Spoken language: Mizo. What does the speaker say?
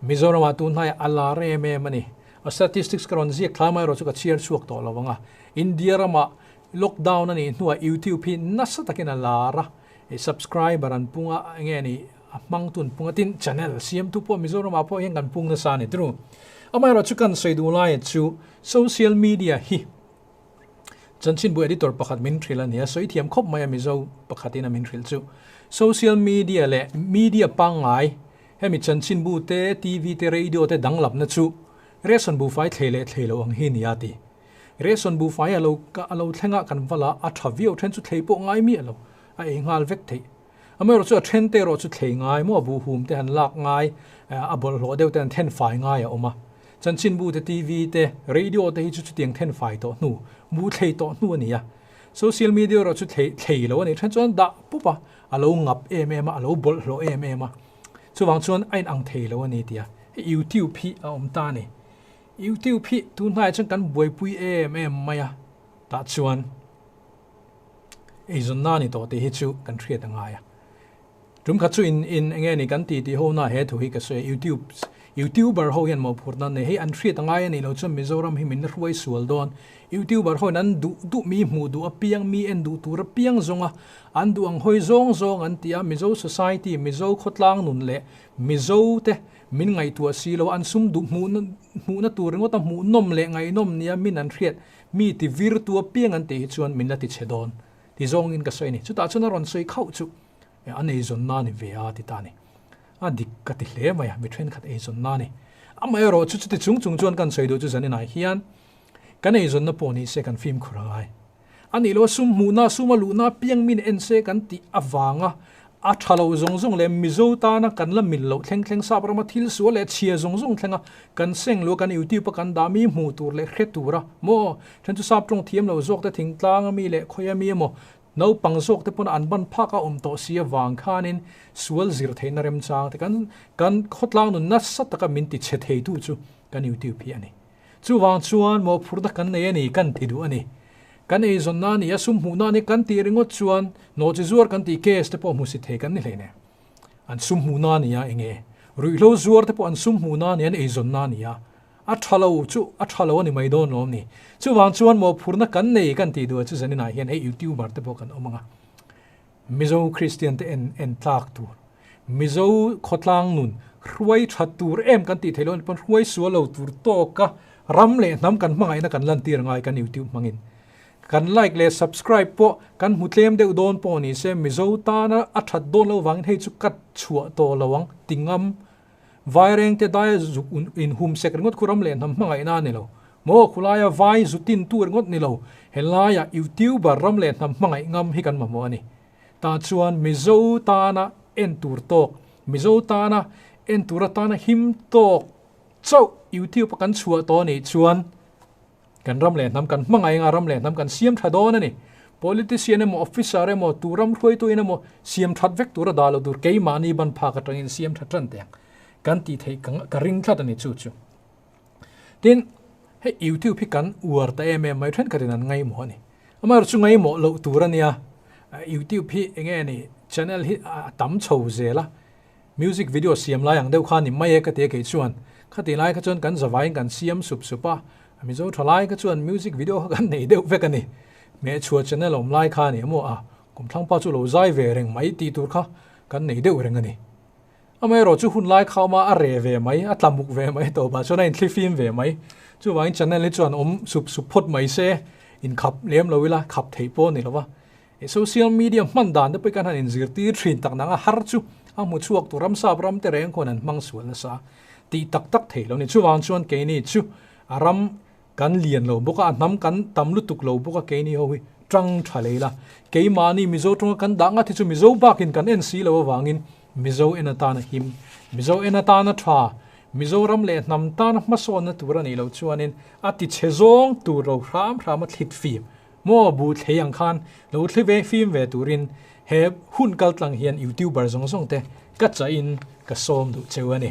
Mizoramah tun hnaiah a lar em em a ni. A statistics ka rawn ziak thlai mai erawh chu ka chhiar chhuak tawh lo ang a. India ramah lockdown a nih hnuah YouTube hi nasa takin a lar a, subscriber an pung a, enge ni a hmangtu an pung a, tin channel siamtu pawh Mizoramah pawh hian kan pung nasa a ni tru. Amaherawhchu kan sawi duh laiah chu social media hi Chanchinbu editor pakhat min hrilh a ni a, sawi thiam khawp mai a Mizo pakhatin a min hrilh chu. Social media leh media pangngai, hemi chanchinbu te, TV te, radio te danglamna chu ration buhfai thlei leh thlei lo ang hi ni a ti. Ration buhfai a lo a lo thleng a kan val a, a tha viau then chu thlei pawh ngai miah lo, a ei nghal vek theih. Amaherawhchu a then te erawh chu thlei ngai maw, buhhum te han lak ngai, a bawlhhlawh deuh te han then fai ngai a awm a. Chanchinbu te, TV te, radio te hi chu chutiang then fai tawh hnu, bu thlei tawh hnu a ni a. Social media erawh chu thlei thlei lo a ni. Then chuan dah pup a, a lo ngap em em a, a lo bawlhhlawh em em a. Chuvang chuan a inang thei lo a ni tia. Hei YouTube hi a awm ta a ni. YouTube hi tun hnaiah chuan kan buaipui em em mai a, tah chuan eizawnna a ni tawh tih hi chu kan hriat a ngai a. Tum khat chu in in enge ni kan ti tih ho na he thu hi ka sawi a, YouTube YouTuber ho hian mawhphurhna an nei hei an hriat a ngai a nih loh chuan Mizoram hi min hruai sual dawn. YouTuber ho hian an duh duh mi hmuh duh apiang mi en duh tur apiang zawng a an duh ang hawi zawng zawng an ti a, Mizo society Mizo khawtlang nun leh Mizo te min ngaihtuah si lo an sum duh hmuh hmuhna tur ringawt a hmuhnawm leh ngaihnawm nia min an hriat mi ti vir tu apiang an tih hi chuan min la ti chhe dawn ti zawngin ka sawi a ni. Chutah chuan a rawn sawi khauh chu an eizawnna a ni ve a ti ta a ni. A dik ka ti hle mai a, mi thenkhat eizawnna a ni. Amaherawh chu chuti chung chung chuan kan sawi duh chu zaninah hian kan eizawnna pawh ni se kan fimkhur a ngai. A nih loh a sum hmuhna, sum a luhna apiang min en se kan tih avanga a tha lo zawng zawng leh Mizo tana kan la mil loh thleng thleng sap rama thil sual leh chhia zawng zawng thlenga kan seng luh a kan YouTube a kan dah mi hmuh tur leh hre tura maw then chu sap tawng thiam lo zawk te thingtlang ami leh khawi ami emaw naupang zawk te pawn an ban phak a awm tawh si avang khanin sual zir theihna remchang te kan kan khawtlang nun nasa taka min ti chhe thei tu chu kan YouTube hi a ni. Chuvang chuan mawhphurhna kan nei a ni kan ti duh a ni. Kan eizawnna a ni a, sum hmuhna a ni kan tih ringawt chuan nawhchi zuar kan tih case te pawh hmusit thei kan ni hlei nen. An sum hmuhna a ni a enge? Ruihhlo zuar te pawh an sum hmuhna a ni, an eizawnna a ni a. A tha lo chu a tha lo a ni mai dawn lawm ni. Chuvang chuan mawhphurhna kan nei kan tih duh a chu zaninah hian hei YouTuber te pawh kan awm ang a. Mizo Kristian te en en tlak tur, Mizo khawtlang nun hruai that tur em kan tih theih loh pawn hruai sual lo tur tawka ram leh hnam kan hmangaihna kan lantir angai kan YouTube hmangin. Kan like leh subscribe pawh kan hmu tlem deuh dawn pawh ni se Mizo tana a that dawn loh vangin hei chu ka chhuah tawh lo ang ti ngam Vairengte daia zuk inhum sek ringawt khu ram leh hnam hmangaihna a ni lo. Maw khulaia vai zu tintu ringawt ni lo, helaiah YouTuber ram leh hnam hmangaih ngam hi kan mamawh a ni. Tah chuan Mizo tana en tur tawk, Mizo tana en tur atana him tawk chauh YouTube a kan chhuah tawh a nih chuan Kan ram leh hnam kan hmangaih anga ram leh hnam kan siam tha dawn a ni. Politician emaw officer emaw tu ram hruaituin emaw siam that vek tura dah lo tur keimahni ban phak atangin siam tha tan teh ang kan tih theih ka ring tlat a ni chu chu. Tin, hei YouTube hi kan uar ta em em mai thenkhatin an ngaihmawh a ni. Amaherawhchu chu ngaihmawh loh tur a nia. YouTube hi enge ni channel hi a tam chho zel a. Music video siam lai ang deuh kha ni mai e ka ti a kei chuan. Khatih lai kha chuan kan zavaiin kan siam sup sup a, Mizo tha lai kha chuan music video kha kan nei deuh vek a ni. Hmehchhuah channel awm lai kha a ni emaw a, kumthlangpa chu lo zai ve reng mai tih tur kha kan nei deuh reng a ni. Amaherawh chu hun lai kha awm a, a re ve mai, a tla muk ve mai tawpah chuan a inthlifim ve mai. Chuvangin channel hi chuan awm sup sup phawt mai se, inkhap lem lo ila, khap theih pawh a ni lo va. Social media hman dan te pawh kan han inzirtir thin tak nang a har chu a hmu chhuak tur ram sap ram te reng khawn an hmang sual nasa tih tak tak thei lo ni. Chuvang chuan keini chu a ram kan lian lo bawk a, a hnam kan tam lutuk lo bawk a keini ho hi tang tha lei la. Keimahni Mizo tawnga kan dah ngat hi chu Mizo bakin kan en si lo avangin Mizo en atana him, Mizo en atana tha, Mizoram leh hnam tana hmasawnna tur a nih loh chuanin a ti chhe zawng tur lo hram hram a thlit fim. Maw bu thlei ang khan lo thli ve fim ve turin He hun kal tlang hian YouTuber zawng zawng te ka chah in ka sawm duh cheu a ni.